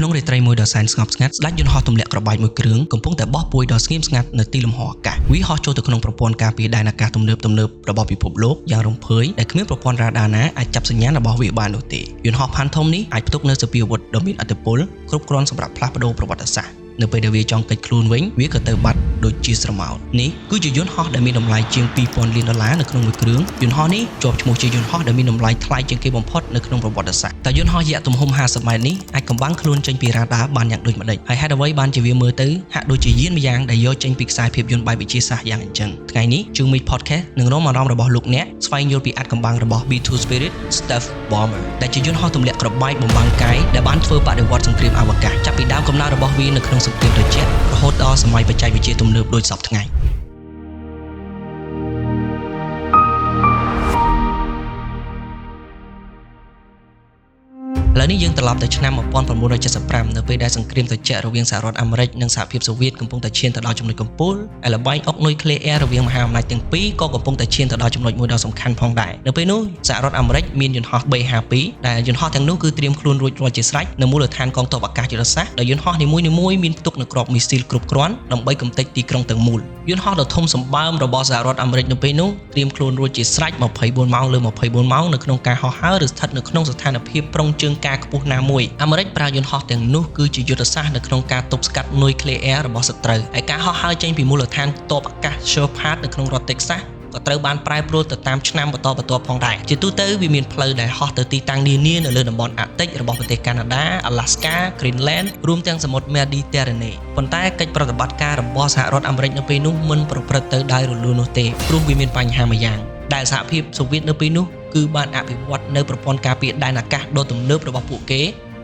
ក្នុងរាត្រីមួយដ៏សែនស្ងប់ស្ងាត់ស្ដេចយន្តហោះទម្លាក់គ្រាប់បែកមួយគ្រឿងកំពុងតែបោះពួយដ៏ស្ងៀមស្ងាត់នៅទីលំហអាកាសវាហោះចូលទៅក្នុងប្រព័ន្ធការពារដែនអាកាសទំនើបៗរបស់ពិភពលោកយ៉ាងរំភើយដែលគ្មានប្រព័ន្ធរ៉ាដាណាអាចចាប់សញ្ញាណរបស់វាបាននោះទេយន្តហោះផាន់ធំនេះអាចផ្ទុកនូវសព្វាវុធដ៏មានឥទ្ធិពលគ្រប់គ្រាន់សម្រាប់ផ្លាស់ប្ដូរប្រវត្តិសាស្ត្រនៅពេលដែលវាចង់គេចខ្លួនវិញវាក៏ទៅបាត់ដូចជាស្រមោលនេះគឺជាយន្តហោះដែលមានតម្លៃជាង2000លានដុល្លារនៅក្នុងមួយគ្រឿងយន្តហោះនេះជាប់ឈ្មោះជាយន្តហោះដែលមានតម្លៃថ្លៃជាងគេបំផុតនៅក្នុងប្រវត្តិសាស្ត្រតែយន្តហោះយក្សទំហំ50ម៉ែត្រនេះអាចកំបាំងខ្លួនចេញពីរ៉ាដាបានយ៉ាងដូចម្តេចហើយហេតុអ្វីបានជាវាមើលទៅហាក់ដូចជាយានម្យ៉ាងដែលយកចេញពីខ្សែភាពយន្តបែបវិទ្យាសាស្ត្រយ៉ាងអញ្ចឹងថ្ងៃនេះជូមី Podcast នឹងនាំអារម្មណ៍របស់លោកអ្នកស្វែងយល់ពីអាថ៌កំបាំងរបស់ B2 Spirit Stealth Bomber ដែលជាយន្តហោះទម្លាក់គ្រាប់បែកបំបាំងកាយដែលបានធ្វើបដិវត្តន៍សង្គ្រាមអវកាសចាប់ពីដើមកំណើតរបស់វានៅក្នុងសង្គ្រាមត្រជាក់រហូតដល់សម័យបច្ចេកវិទ្យាទំនើបដូចសព្វថ្ងៃឥឡូវនេះយើងត្រឡប់ទៅឆ្នាំ1975នៅពេលដែលសង្គ្រាមត្រជាក់រវាងសហរដ្ឋអាមេរិកនិងសហភាពសូវៀតកំពុងតែឈានទៅដល់ចំណុចកំពូលឯល្បែងអុកនុយក្លេអ៊ែររវាងមហាអំណាចទាំងពីរក៏កំពុងតែឈានទៅដល់ចំណុចមួយដ៏សំខាន់ផងដែរនៅពេលនោះសហរដ្ឋអាមេរិកមានយន្តហោះ B-52 ដែលយន្តហោះទាំងនោះគឺត្រៀមខ្លួនរួចរាល់ជាស្រេចនៅមូលដ្ឋានកងទ័ពអាកាសយុទ្ធសាស្ត្រដែលយន្តហោះនីមួយៗមានផ្ទុកនូវគ្រាប់មីស៊ីលគ្រប់គ្រាន់ដើម្បីកម្ទេចទីក្រុងទាំងមូលយន្តហោះដ៏ធំសម្បើមរបស់សហរដ្ឋអាមេរិកនៅពេលនោះត្រៀមខ្លួនរួចជាស្រេច24ម៉ោងលើ24ម៉ោងនៅក្នុងការហោះហើរឬស្ថិតនៅក្នុងស្ថានភាពប្រុងជើងការខ្ពស់ណាមួយអាមេរិកប្រើយន្តហោះទាំងនោះគឺជាយុទ្ធសាស្ត្រនៅក្នុងការទប់ស្កាត់នុយក្លេអ៊ែររបស់សត្រូវឯការហោះហើរចេញពីមូលដ្ឋានទ័ពអាកាស Shepard នៅក្នុងរដ្ឋ Texas ក៏ត្រូវបានប្រែប្រួលទៅតាមឆ្នាំបន្តបន្ទាប់ផងដែរជាទូទៅវាមានផ្លូវដែលហោះទៅទីតាំងនានានៅលើតំបន់អាក់ទិករបស់ប្រទេសកាណាដា Alaska Greenland រួមទាំងសមុទ្រ Mediterranean ប៉ុន្តែកិច្ចប្រតិបត្តិការរបស់សហរដ្ឋអាមេរិកនៅពេលនោះមិនប្រព្រឹត្តទៅដោយរលូននោះទេព្រោះវាមានបញ្ហាមួយយ៉ាងដែលសហភាពសូវៀតនៅពេលនោះគឺបានអភិវឌ្ឍនៅប្រព័ន្ធការពារដែនអាកាសដ៏ទំនើបរបស់ពួកគេ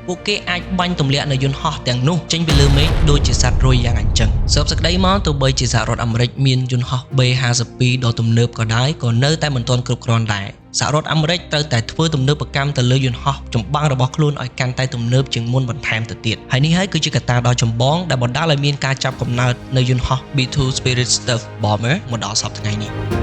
ពួកគេអាចបាញ់ទម្លាក់នៅយន្តហោះទាំងនោះចេញពីលើមេឃដូចជាសត្វរុយយ៉ាងអញ្ចឹងសរុបសេចក្តីមកទោះបីជាសហរដ្ឋអាមេរិកមានយន្តហោះ B-52 ដ៏ទំនើបក៏ដោយក៏នៅតែមិនទាន់គ្រប់គ្រាន់ដែរសហរដ្ឋអាមេរិកត្រូវតែធ្វើទំនើបកម្មទៅលើយន្តហោះចម្បាំងរបស់ខ្លួនឲ្យកាន់តែទំនើបជាងមុនបន្ថែមទៅទៀតហើយនេះហើយគឺជាកត្តាដ៏ចម្បងដែលបណ្ដាលឲ្យមានការចាប់កំណើតនៅយន្តហោះ B-2 Spirit Stealth Bomber មកដល់សព្វថ្ងៃនេះ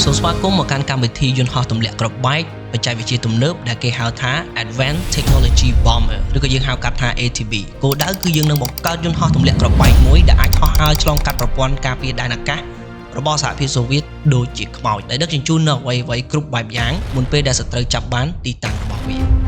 សូមស្វាគមន៍មកកាន់កម្មវិធីយន្តហោះទម្លាក់គ្រាប់បែកបច្ចេកវិទ្យាទំនើបដែលគេហៅថា Advanced Technology Bomber ឬក៏យើងហៅកាត់ថា ATB គោលដៅគឺយើងនឹងបង្កើតយន្តហោះទម្លាក់គ្រាប់បែកមួយដែលអាចហោះហើរឆ្លងកាត់ប្រព័ន្ធការពារដែនអាកាសរបស់សហភាពសូវៀតដូចជាខ្មោចដែលដឹកជញ្ជូននៅអ្វីៗគ្រប់បែបយ៉ាងមុនពេលដែលសត្រូវចាប់បានទីតាំងរបស់វា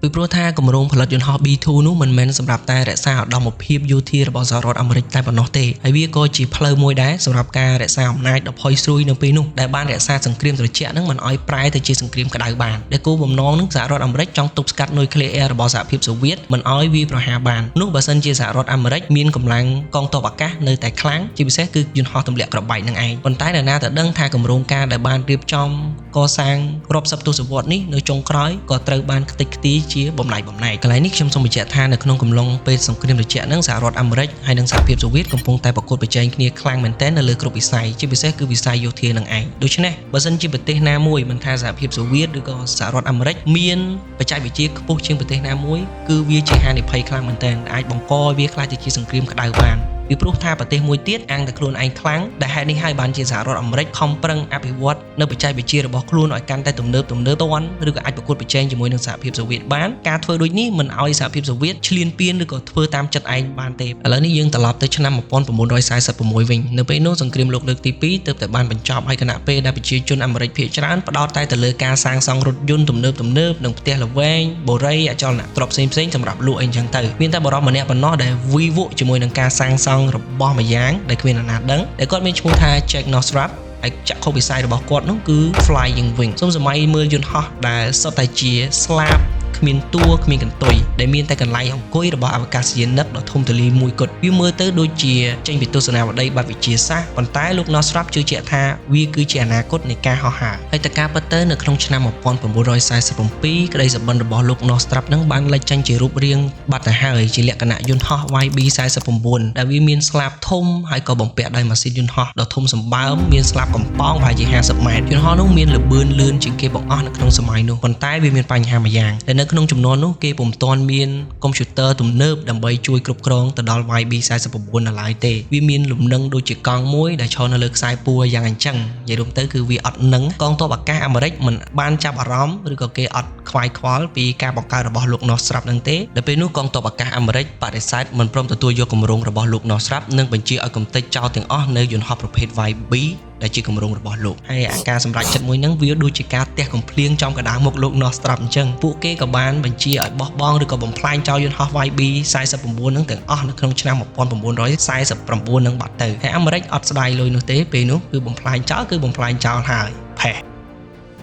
ពីព្រោះថាគម្រោងផលិតយន្តហោះ B2 នោះមិនមែនសម្រាប់តែរក្សាឧត្តមភាពយោធារបស់សហរដ្ឋអាមេរិកតែប៉ុណ្ណោះទេហើយវាក៏ជាផ្លូវមួយដែរសម្រាប់ការរក្សាអំណាចដ៏ផុយស្រួយនៅពេលនោះដែលបានរក្សាសង្គ្រាមត្រជាក់នឹងមិនឲ្យប្រែទៅជាសង្គ្រាមក្តៅបានដែលគោលបំណងនឹងសហរដ្ឋអាមេរិកចង់ទប់ស្កាត់នុយក្លេអ៊ែររបស់សហភាពសូវៀតមិនឲ្យវាប្រហារបាននោះបើសិនជាសហរដ្ឋអាមេរិកមានកម្លាំងកងទ័ពអាកាសនៅតែខ្លាំងជាពិសេសគឺយន្តហោះទម្លាក់គ្រាប់បែកនឹងឯងប៉ុន្តែនរណាទៅដឹងថាគម្រោងការដែលបានរៀបចំកសាងរាប់សិបទសវត្សរ៍នេះនៅចុងក្រោយក៏ត្រូវបានខ្ទេចខ្ទីជាបំណែកបំណែកកន្លែងនេះខ្ញុំសូមបញ្ជាក់ថានៅក្នុងកំឡុងពេលសង្គ្រាមត្រជាក់នឹងសហរដ្ឋអាមេរិកហើយនិងសហភាពសូវៀតកំពុងតែប្រកួតប្រជែងគ្នាខ្លាំងមែនទែននៅលើគ្រប់វិស័យជាពិសេសគឺវិស័យយោធានឹងឯងដូច្នេះបើសិនជាប្រទេសណាមួយមិនថាសហភាពសូវៀតឬក៏សហរដ្ឋអាមេរិកមានបច្ចេកវិទ្យាខ្ពស់ជាងប្រទេសណាមួយគឺវាជាហានិភ័យខ្លាំងមែនទែនអាចបង្កឲ្យវាក្លាយទៅជាសង្គ្រាមក្តៅបានពីព្រោះថាប្រទេសមួយទៀតអាងតែខ្លួនឯងខ្លាំងដែលហេតុនេះហើយបានជាសហរដ្ឋអាមេរិកខំប្រឹងអភិវឌ្ឍនៅបច្ចេកវិទ្យារបស់ខ្លួនឲ្យកាន់តែទំនើបទាន់ឬក៏អាចប្រកួតប្រជែងជាមួយនឹងសហភាពសូវៀតបានការធ្វើដូចនេះមិនឲ្យសហភាពសូវៀតឈ្លានពានឬក៏ធ្វើតាមចិត្តឯងបានទេឥឡូវនេះយើងត្រឡប់ទៅឆ្នាំ1946វិញនៅពេលនោះសង្គ្រាមលោកលើកទី2ទើបតែបានបញ្ចប់ហើយខណៈពេលដែលប្រជាជនអាមេរិកភាគច្រើនផ្ដោតតែទៅលើការសាងសង់រថយន្តទំនើបនិងផ្ទះល្វែងបុរីអចលនទ្រព្យផ្សេងៗសម្រាប់លក់អីចឹងទៅមានតែបុរសម្នាក់ប៉ុណ្ណោះដែលវីវក់ជាមួយនឹងការសាងសង់របស់មួយយ៉ាងដែលគ្មាននរណាដឹងដែលគាត់មានឈ្មោះថា Jack Northrop ហើយចក្ខុវិស័យរបស់គាត់នោះគឺ Flying Wing សូមសម័យមើលយន្តហោះដែលសុទ្ធតែជាស្លាបគ្មានតួគ្មានកន្ទុយដែលមានតែកន្លែងអង្គុយរបស់អវកាសយានិកដ៏ធំទូលាយមួយគត់វាមើលទៅដូចជាចេញពីទស្សនាវដ្តីបែបវិទ្យាសាស្ត្រប៉ុន្តែលោក Northrop ជឿជាក់ថាវាគឺជាអនាគតនៃការហោះហើរហើយតើការពិតទៅនៅក្នុងឆ្នាំ1947ក្តីសុបិនរបស់លោក Northrop នឹងបានលេចចេញជារូបរាងបាត់ទៅហើយជាលក្ខណៈយន្តហោះ YB-49 ដែលវាមានស្លាបធំហើយក៏បំពាក់ដោយម៉ាស៊ីនយន្តហោះដ៏ធំសម្បើមមានស្លាបកំប៉ោងប្រហែលជា50ម៉ែត្រយន្តហោះនោះមានល្បឿនលឿនជាងគេបង្អស់នៅក្នុងសម័យនោះប៉ុន្តែវាមានបញ្ហាមួយយ៉ាងដែលនៅ ក្នុងចំនួននោះគេពុំទាន់មានកុំព្យូទ័រទំនើបដើម្បីជួយគ្រប់គ្រងទៅដល់ YB-49 នៅឡើយទេវាមានលំនឹងដូចជាកង់មួយដែលឈរនៅលើខ្សែពួរយ៉ាងអញ្ចឹងនិយាយរួមទៅគឺវាអត់នឹងកងទ័ពអាកាសអាមេរិកមិនបានចាប់អារម្មណ៍ឬក៏គេអត់ខ្វាយខ្វល់ពីការបង្កើតរបស់លោក Northrop នឹងទេដល់ពេលនោះកងទ័ពអាកាសអាមេរិកបដិសេធមិនព្រមទទួលយកគម្រោងរបស់លោក Northrop និងបញ្ជាឲ្យកម្ទេចចោលទាំងអស់នៅយន្តហោះប្រភេទ YB ដែលជាគម្រោងរបស់លោកហើយអាការសម្រេចចិត្តមួយហ្នឹងវាដូចជាការទះកំភ្លៀងចំកណ្ដាលមុខលោក Northrop អញ្ចឹងពួកគេក៏បានបញ្ជាឲ្យបោះបង់ឬក៏បំផ្លាញចោលយន្តហោះ YB 49ហ្នឹងទាំងអស់នៅក្នុងឆ្នាំ1949ហ្នឹងបាត់ទៅហើយអាមេរិកអត់ស្ដាយលុយនោះទេពេលនោះគឺបំផ្លាញចោលគឺបំផ្លាញចោលហើយផេះ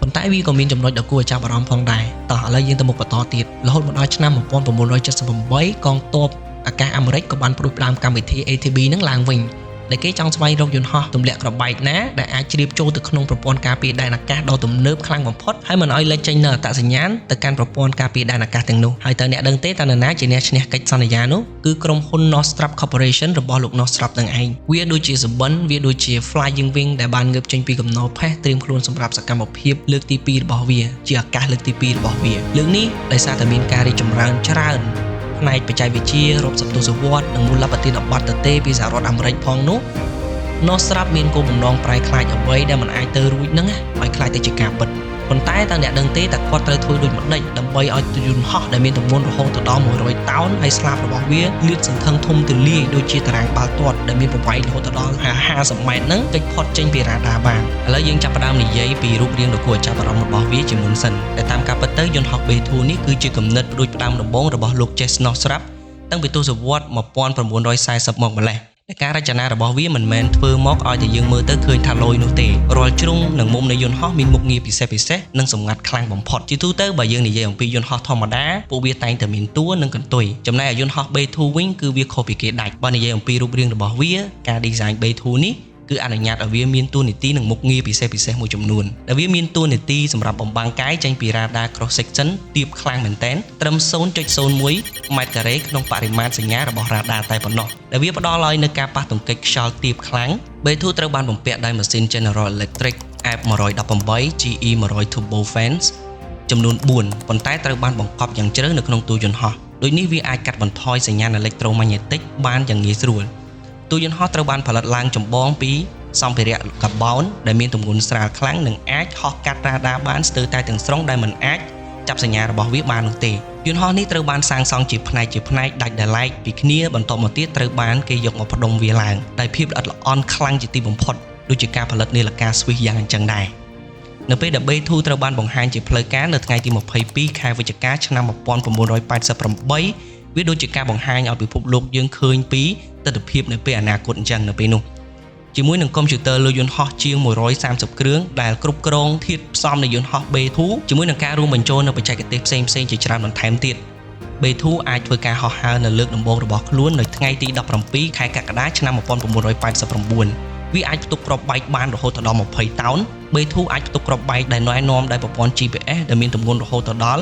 ប៉ុន្តែវាក៏មានចំណុចដ៏គួរឲ្យចាប់អារម្មណ៍ផងដែរតោះឥឡូវយើងទៅមុខបន្តទៀតរហូតមកដល់ឆ្នាំ1978កងទ័ពអាកាសអាមេរិកក៏បានផ្ដួចផ្ដើមកម្មវិធី ATB ហ្នឹងឡើងវិញដែលគេចង់ស្វែងរកយន្តហោះទម្លាក់គ្រាប់បែកណាដែលអាចជ្រាបចូលទៅក្នុងប្រព័ន្ធការពារដែនអាកាសដ៏ទំនើបខ្លាំងបំផុតហើយមិនឲ្យលេចចេញនូវអត្តសញ្ញាណទៅកាន់ប្រព័ន្ធការពារដែនអាកាសទាំងនោះហើយតើអ្នកដឹងទេតើនរណាជាអ្នកឈ្នះកិច្ចសន្យានោះគឺក្រុមហ៊ុន Northrop Corporation របស់លោក Northrop នឹងឯងវាដូចជាសុបិនវាដូចជា Flying Wing ដែលបានងើបចេញពីកំណោផេះត្រៀមខ្លួនសម្រាប់សកម្មភាពលើកទី2របស់វាជាឱកាសលើកទី2របស់វាលើកនេះដោយសារតែមានការរីកចម្រើនច្រើនផ្នែកបច្ចេកវិទ្យារាប់សន្ទុះសវត្សនិងមូលប្បទានបទទេពីសហរដ្ឋអាមេរិកផងនោះ Northrop មានគោលបំណងប្រែក្លាយអ្វីដែលមិនអាចទៅរួចហ្នឹងឲ្យក្លាយទៅជាការពិតប៉ុន្តែតើអ្នកដឹងទេតើគាត់ត្រូវធ្វើដូចម្ដេចដើម្បីឲ្យយន្តហោះដែលមានទម្ងន់រហូតទៅដល់100តោនហើយស្លាបរបស់វាលាតសន្ធឹងធំទូលាយដូចជាតារាងបាល់ទាត់ដែលមានប្រវែងរហូតទៅដល់50ម៉ែត្រហ្នឹងគេចផុតចេញពីរ៉ាដាបានឥឡូវយើងចាប់ផ្ដើមនិយាយពីរូបរាងដ៏គួរឲ្យចាប់អារម្មណ៍របស់វាជាមុនសិនតែតាមការពិតទៅយន្តហោះ B2 នេះគឺជាគំនិតផ្ដួចផ្ដើមដំបូងរបស់លោក Jess Northrop តាំងពីទសវត្ស1940មកម្លេះតែការរចនារបស់វាមិនមែនធ្វើមកឲ្យតែយើងមើលទៅឃើញថាលយនោះទេរាល់ជ្រុងនិងមុំនៃយន្តហោះមានមុខងារពិសេសពិសេសនិងសម្ងាត់ខ្លាំងបំផុតជាទូទៅបើយើងនិយាយអំពីយន្តហោះធម្មតាពួកវាតែងតែមានតួនិងកន្ទុយចំណែកឯយន្តហោះ B2 វិញគឺវាខុសពីគេដាច់បើនិយាយអំពីរូបរាងរបស់វាការ design B2 នេះគឺអនុញ្ញាតឲ្យវាមានតួនាទីនិងមុខងារពិសេសពិសេសមួយចំនួនដែលវាមានតួនាទីសម្រាប់បំបាំងកាយចេញពី radar cross section ទាបខ្លាំងមែនទែនត្រឹម0.01ម៉ែត្រការ៉េក្នុងបរិមាត្រសញ្ញារបស់ radar តែប៉ុណ្ណោះដែលវាផ្ដល់ឲ្យនូវការប៉ះទង្គិចខ្យល់ទាបខ្លាំង B2 ត្រូវបានបំពាក់ដោយម៉ាស៊ីន General Electric F118 GE 100 turbofans ចំនួន4ប៉ុន្តែត្រូវបានបង្កប់យ៉ាងជ្រៅនៅក្នុងទូយន្តហោះដូចនេះវាអាចកាត់បន្ថយសញ្ញាណអេឡិចត្រូម៉ាញេទិកបានយ៉ាងងាយស្រួលទូយន្តហោះត្រូវបានផលិតឡើងចម្បងពីសម្ភារៈកាបូនដែលមានទម្ងន់ស្រាលខ្លាំងនិងអាចហោះកាត់រ៉ាដាបានស្ទើរតែទាំងស្រុងដែលមិនអាចចាប់សញ្ញារបស់វាបាននោះទេយន្តហោះនេះត្រូវបានសាងសង់ជាផ្នែកជាផ្នែកដាច់ដោយឡែកពីគ្នាបន្ទាប់មកទៀតត្រូវបានគេយកមកផ្ដុំវាឡើងដោយភាពល្អិតល្អន់ខ្លាំងជាទីបំផុតដូចជាការផលិតនាឡិកាស្វីសយ៉ាងអញ្ចឹងដែរនៅពេលដែល B2 ត្រូវបានបង្ហាញជាផ្លូវការនៅថ្ងៃទី22ខែវិច្ឆិកាឆ្នាំ1988វាដូចជាការបង្ហាញឲ្យពិភពលោកយើងឃើញពីទស្សនវិជ្ជានៅពេលអនាគតអញ្ចឹងនៅពេលនោះជាមួយនឹងកុំព្យូទ័រលើយន្តហោះជាង130គ្រឿងដែលគ្រប់គ្រងធាតុផ្សំនៃយន្តហោះ B2 ជាមួយនឹងការរួមបញ្ចូលនូវបច្ចេកទេសផ្សេងៗជាច្រើនបន្ថែមទៀត B2 អាចធ្វើការហោះហើរនៅលើកដំបូងរបស់ខ្លួននៅថ្ងៃទី17ខែកក្កដាឆ្នាំ1989វាអាចផ្ទុកគ្រាប់បែកបានរហូតដល់20តោន B2 អាចផ្ទុកគ្រាប់បែកដែលណែនាំដោយប្រព័ន្ធ GPS ដែលមានទម្ងន់រហូតដល់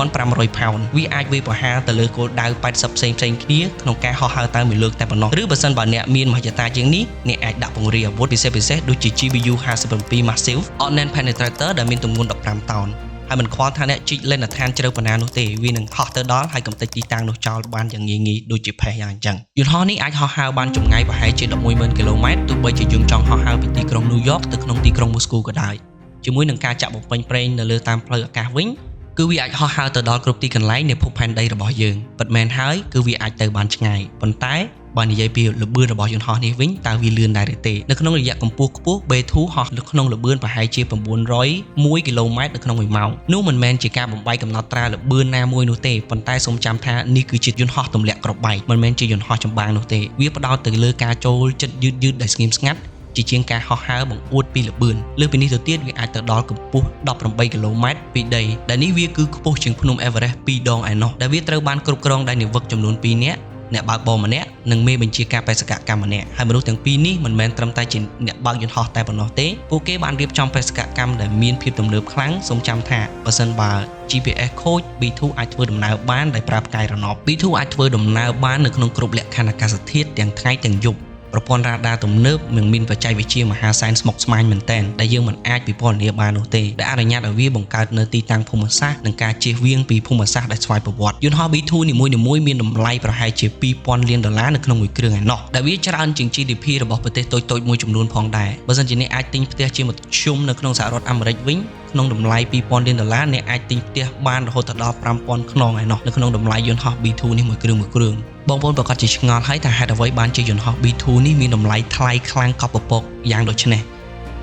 8500ផោនវាអាចវាយប្រហារទៅលើគោលដៅ80ផ្សេងៗគ្នាក្នុងការហោះហើរតែមួយលើកតែប៉ុណ្ណោះឬបើសិនបើអ្នកមានមហិច្ឆតាជាងនេះអ្នកអាចដាក់ពង្រាយអាវុធពិសេសពិសេសដូចជា GBU 57 Massive Ordnance Penetrator ដែលមានទម្ងន់15តោនហើយមិនខ្វល់ថាអ្នកជីកលេនដ្ឋានជ្រៅប៉ុណ្ណានោះទេវានឹងហោះទៅដល់ហើយកំទេចទីតាំងនោះចោលបានយ៉ាងងាយៗដូចជាផេះយ៉ាងអញ្ចឹងយន្តហោះនេះអាចហោះហើរបានចម្ងាយប្រហែលជា110,000គីឡូម៉ែត្រទោះបីជាយើងចង់ហោះហើរពីទីក្រុងញូវយ៉កទៅក្នុងទីក្រុងមូស្គូក៏ដោយជាមួយនឹងការចាក់បំពេញប្រេងនៅលើតាមផ្លូវអាកាសវិញគឺវាអាចហោះហើរទៅដល់គ្រប់ទីកន្លែងនៃភពផែនដីរបស់យើងពិតមែនហើយគឺវាអាចទៅបានឆ្ងាយប៉ុន្តែបើនិយាយពីល្បឿនរបស់យន្តហោះនេះវិញតើវាលឿនដែរឬទេនៅក្នុងរយៈកម្ពស់ខ្ពស់ B2 ហោះនៅក្នុងល្បឿនប្រហែលជា901គីឡូម៉ែត្រនៅក្នុង1ម៉ោងនោះមិនមែនជាការបំបែកកំណត់ត្រាល្បឿនណាមួយនោះទេប៉ុន្តែសូមចាំថានេះគឺជាយន្តហោះទម្លាក់គ្រាប់បែកមិនមែនជាយន្តហោះចម្បាំងនោះទេវាផ្ដោតទៅលើការចូលចិត្តយឺតយឺតដែលស្ងៀមស្ងាត់ជាជាងការហោះហើរបង្អួតពីល្បឿនលើសពីនេះទៅទៀតវាអាចទៅដល់កម្ពស់18គីឡូម៉ែត្រពីដីដែលនេះវាគឺខ្ពស់ជាងភ្នំអេវើរ៉េស2ដងឯណោះដែលវាត្រូវបានគ្រប់គ្រងដោយនាវិកចំនួន2នាក់អ្នកបើកបរម្នាក់និងមេបញ្ជាការបេសកកម្មម្នាក់ហើយមនុស្សទាំងពីរនេះមិនមែនត្រឹមតែជាអ្នកបើកយន្តហោះតែប៉ុណ្ណោះទេពួកគេបានរៀបចំបេសកកម្មដែលមានភាពទំនើបខ្លាំងសូមចាំថាបើសិនបើ GPS ខូច B2 អាចធ្វើដំណើរបានដោយប្រើផ្កាយរណប B2 អាចធ្វើដំណើរបាននៅក្នុងគ្រប់លក្ខខណ្ឌអាកាសធាតុទាំងថ្ងៃទាំងយប់ ប្រព័ន្ធរ៉ាដាទំនើបនិងមានបច្ចេកវិទ្យាមហាសែនស្មុគស្មាញមែនទែនដែលយើងមិនអាចពិពណ៌នាបាននោះទេដែលអនុញ្ញាតឲ្យវាបង្កើតនៅទីតាំងភូមិសាស្ត្រនិងការជៀសវាងពីភូមិសាស្ត្រដែលស្វ័យប្រវត្តិយន្តហោះ B2 នីមួយៗមានតម្លៃប្រហែលជា2000លានដុល្លារនៅក្នុងមួយគ្រឿងឯណោះដែលវាច្រើនជាង GDP របស់ប្រទេសតូចៗមួយចំនួនផងដែរបើសិនជាអ្នកអាចទិញផ្ទះជាមធ្យមនៅក្នុងសហរដ្ឋអាមេរិកវិញក្នុងតម្លៃ2000លានដុល្លារអ្នកអាចទិញផ្ទះបានរហូតដល់5000ខ្នងឯណោះនៅក្នុងតម្លៃយន្តហោះ B2 នេះមួយគ្រឿងមួយគ្រឿងបងប្អូនប្រកាសជាឆ្ងល់ហើយថាហេតុអ្វីបានជាយន្តហោះ B2 នេះមានតម្លៃថ្លៃខ្លាំងកប់ពពកយ៉ាងដូចនេះ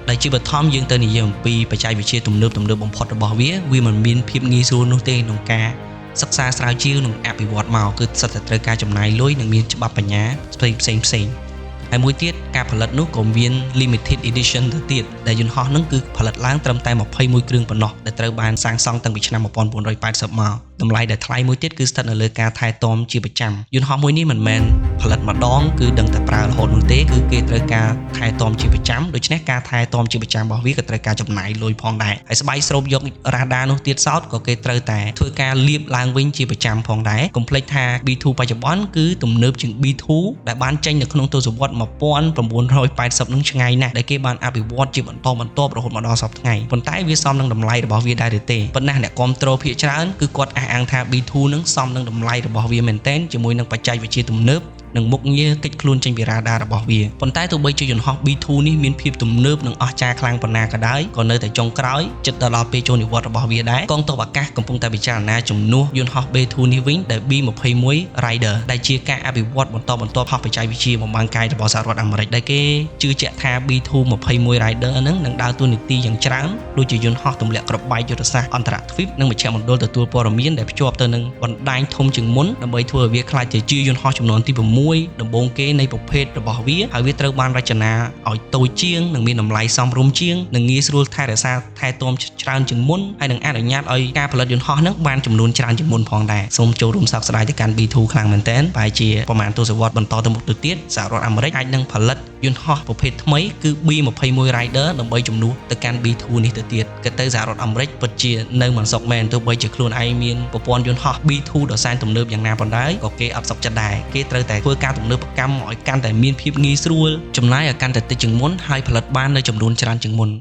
ដែលជាបឋមយើងទៅនិយាយអំពីបច្ចេកវិទ្យាទំនើបទំនើបបំផុតរបស់វាវាមិនមានភាពងាយស្រួលនោះទេក្នុងការសិក្សាស្រាវជ្រាវនិងអភិវឌ្ឍមកគឺសុទ្ធតែត្រូវការចំណាយលុយនិងមានច្បាប់បញ្ញាផ្សេងផ្សេងផ្សេងហើយមួយទៀតការផលិតនោះក៏មាន limited edition ទៅទៀតដែលយន្តហោះហ្នឹងគឺផលិតឡើងត្រឹមតែ21គ្រឿងប៉ុណ្ណោះដែលត្រូវបានសាងសង់តាំងពីឆ្នាំ1980មកតម្លៃដែលថ្លៃមួយទៀតគឺស្ថិតនៅលើការថែទាំជាប្រចាំយន្តហោះមួយនេះមិនមែនផលិតម្ដងគឺដឹងតែប្រើរហូតនោះទេគឺគេត្រូវការថែទាំជាប្រចាំដូច្នេះការថែទាំជាប្រចាំរបស់វាក៏ត្រូវការចំណាយលុយផងដែរហើយស្បៃស្រូបយករ៉ាដានោះទៀតសោតក៏គេត្រូវតែធ្វើការលាបឡើងវិញជាប្រចាំផងដែរកុំភ្លេចថា B2 បច្ចុប្បន្នគឺទំនើបជាង B2 ដែលបានចេញនៅក្នុងទសវត្សរ៍1980នឹងឆ្ងាយណាស់ដែលគេបានអភិវឌ្ឍជាបន្តបន្ទាប់រហូតមកដល់សព្វថ្ងៃប៉ុន្តែវាសមនឹងតម្លៃរបស់វាដែរឬទេប៉ុន្តែអ្នកគ្រប់គ្រងភាគច្រើនគឺគាត់អះអាងថា B2 នឹងសមនឹងតម្លៃរបស់វាមែនទែនជាមួយនឹងបច្ចេកវិទ្យាទំនើបនិងមុខងារគេចខ្លួនចេញពីរ៉ាដារបស់វាប៉ុន្តែទោះបីជាយន្តហោះ B2 នេះមានភាពទំនើបនិងអស្ចារ្យខ្លាំងប៉ុណ្ណាក៏ដោយក៏នៅតែចុងក្រោយចិត្តដល់ពេលចូលនិវត្តន៍របស់វាដែរកងទ័ពអាកាសកំពុងតែពិចារណាជំនួសយន្តហោះ B2 នេះវិញដែល B21 Raider ដែលជាការអភិវឌ្ឍបន្តបន្ទាប់ហោះបច្ចេកវិទ្យាបំបាំងកាយរបស់សហរដ្ឋអាមេរិកដែលគេជឿជាក់ថា B2 21 Raider ហ្នឹងនឹងដើរតួនាទីយ៉ាងច្រើនដូចជាយន្តហោះទម្លាក់គ្រាប់បែកយុទ្ធសាស្ត្រអន្តរទ្វីបនិងមជ្ឈមណ្ឌលទទួលព័ត៌មានដែលភ្ជាប់ទៅនឹងបណ្ដាញធំជាងមុនដើម្បីធ្វើឲ្យវាក្លាយទៅជាយន្តហោះចំនួនទី6ដំបូងគេនៃប្រភេទរបស់វាហើយវាត្រូវបានរចនាឲ្យតូចជាងនិងមានតម្លៃសមរម្យជាងនិងងាយស្រួលថែរក្សាថែទាំច្រើនជាងមុនហើយនឹងអនុញ្ញាតឲ្យការផលិតយន្តហោះហ្នឹងបានចំនួនច្រើនជាងមុនផងដែរសូមចូលរួមសោកស្ដាយទៅកាន់ B2 ខ្លាំងមែនទែនប្រហែលជាប្រហែលទសវត្សរ៍បន្តទៅមុខទៅទៀតសហរដ្ឋអាមេរិកអាចនឹងផលិតយន្តហោះប្រភេទថ្មីគឺ B21 Raider ដើម្បីជំនួសទៅកាន់ B2 នេះទៅទៀតគិតទៅសហរដ្ឋអាមេរិកពិតជានៅមិនសុខមែនទោះបីជាខ្លួនឯងមានប្រព័ន្ធយន្តហោះ B2 ដ៏សែនទំនើបយ៉ាងណាប៉ុណ្ណោះក៏គេអត់សុខចិត្តដែរគេត្រូវតែធ្វើការទំនើបកម្មឲ្យកាន់តែមានភាពងាយស្រួលចំណាយឲ្យកាន់តែតិចជាងមុនហើយផលិតបាននៅចំនួនច្រើនជាងមុន។